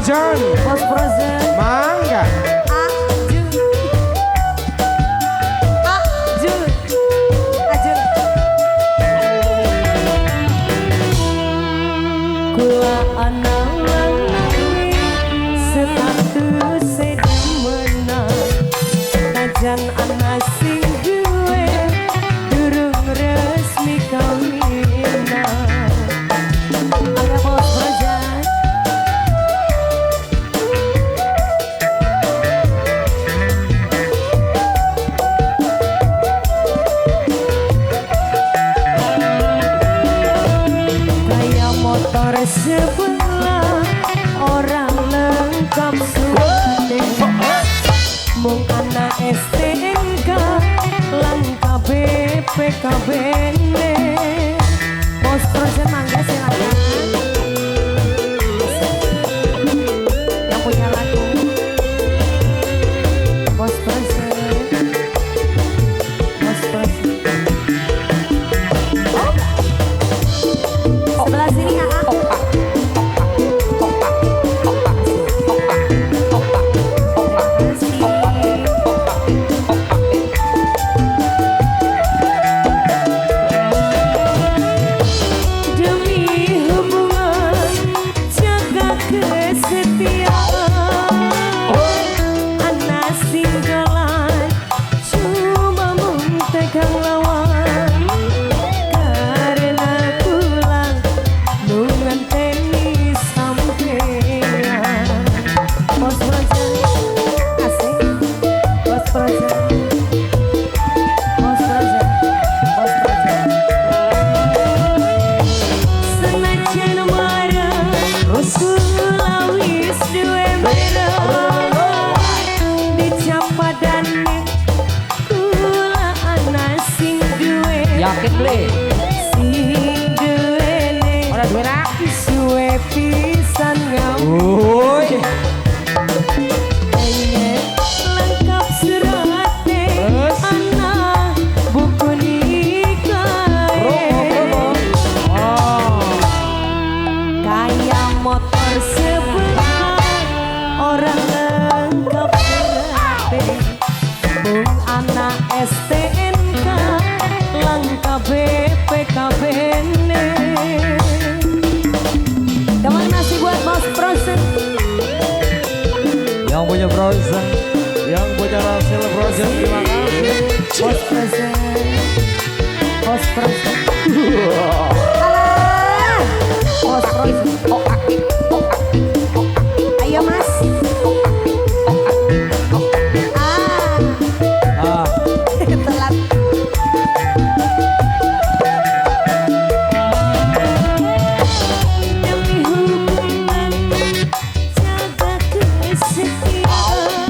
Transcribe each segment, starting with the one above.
Frozen. Bos Frozen. Mangga. Aju. Aju. Aju. Kula ana lanange status demenan. Najan ana sing duwe durung resmi kawinan. Mangga Bos Frozen. Kayak motor sebelah orang lengkap surate. Mung ana STNK lan BPKB-ne. Bos Frozen mangga silakan. Yang punya lagu Bos Frozen. Bos Frozen. Oh. Sebelah sini ya. Demi hubungan jaga kesetiaan. Ana singgalan cuma mung tegang lawan. Karena kula mung ngenteni sampean. Bos Frozen asik. Bos Frozen. Bos Frozen. Bos Frozen. Senajan marah kula wis duwe merah. Dicapadane kula ana sing duwe. Yakin beli? Sing duwene Ora duwe laki. suwe pisan ngawe. Woi. Lengkap surate Terus? ana buku nikahe. Oh. Kayak motor sebelah orang lengkap surate. Mung ana STNK lengkap BPKB-ne. Terima kasih buat Bos Frozen. Yang punya Frozen. Yang punya Rasil Frozen, terima kasih. Bos Frozen. Bos Frozen. Alah. Bos Frozen. Ayo Mas. Ah, Ah. telat. Demi hubungan jaga kesetiaan.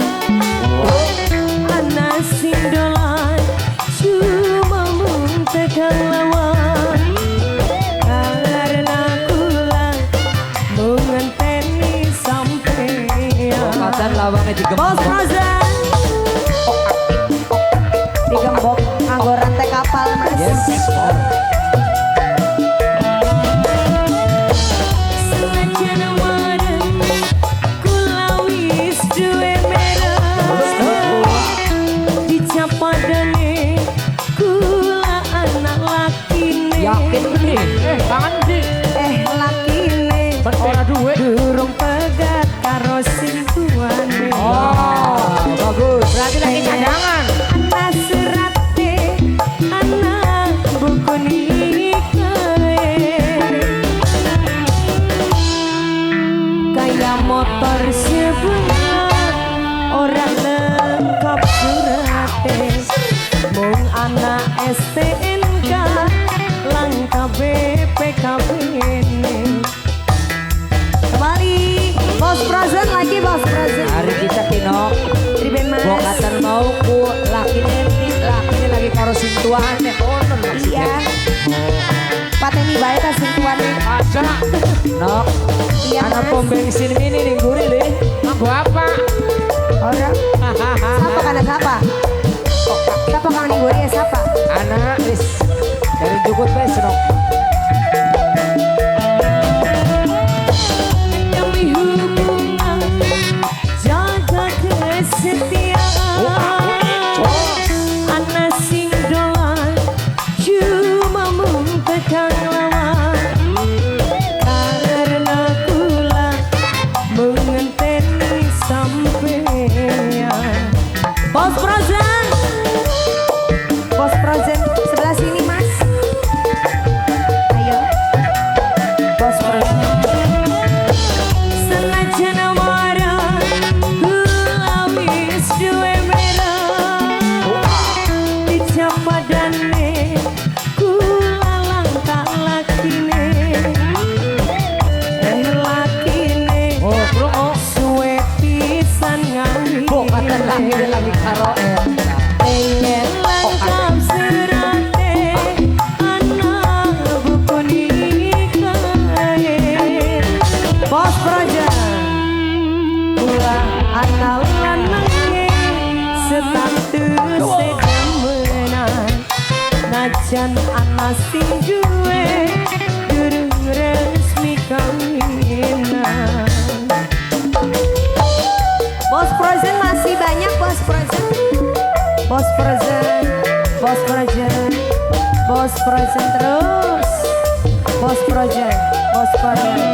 Ana sing dolan cuma mung tekan lawan. Karena kula mung ngenteni sampean. Kacan lawange Bos digembok. Frozen digembok nganggo rantai kapal Mas. Yes. Senajan wareng kula wis duwe merah. Dicapadane kula anak lakine. Yakin beli? Tangan di. Lakine Ora duwe. durung pegat karo sing tuane. Oh, bagus. Berarti lagi cadangan. Ana surate ana buku nikahe. Kayak motor sebelah orang lengkap surate. Mung ana STNK lengkap BPKB-ne. Kembali Bos Frozen lagi Bos Frozen. Hari kita kino. Priben Mas. Bokatan mau ku lakine lakine lagi karo sing tuane kono maksudnya. Iya. Pateni bae ta sing tuane. Aja. Nok. Iya, Ana Mas. pom bensin mini ning guri le. Nganggo apa? Ora. Sapa kana sapa? Sapa kang ning guri ya sapa? Ana wis dari jukut wis nok. Demi hubungan Senajan ana sing duwe, durung resmi kawinan. Bos Frozen masih banyak, Bos Frozen. Bos Frozen, Bos Frozen, Bos Frozen terus. Bos Frozen, Bos Frozen.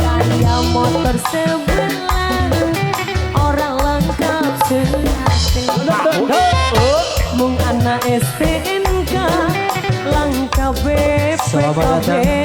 Kaya motor sebelah, ora lengkap surate. Mung ana STNK, lengkap Selamat datang. BPKB.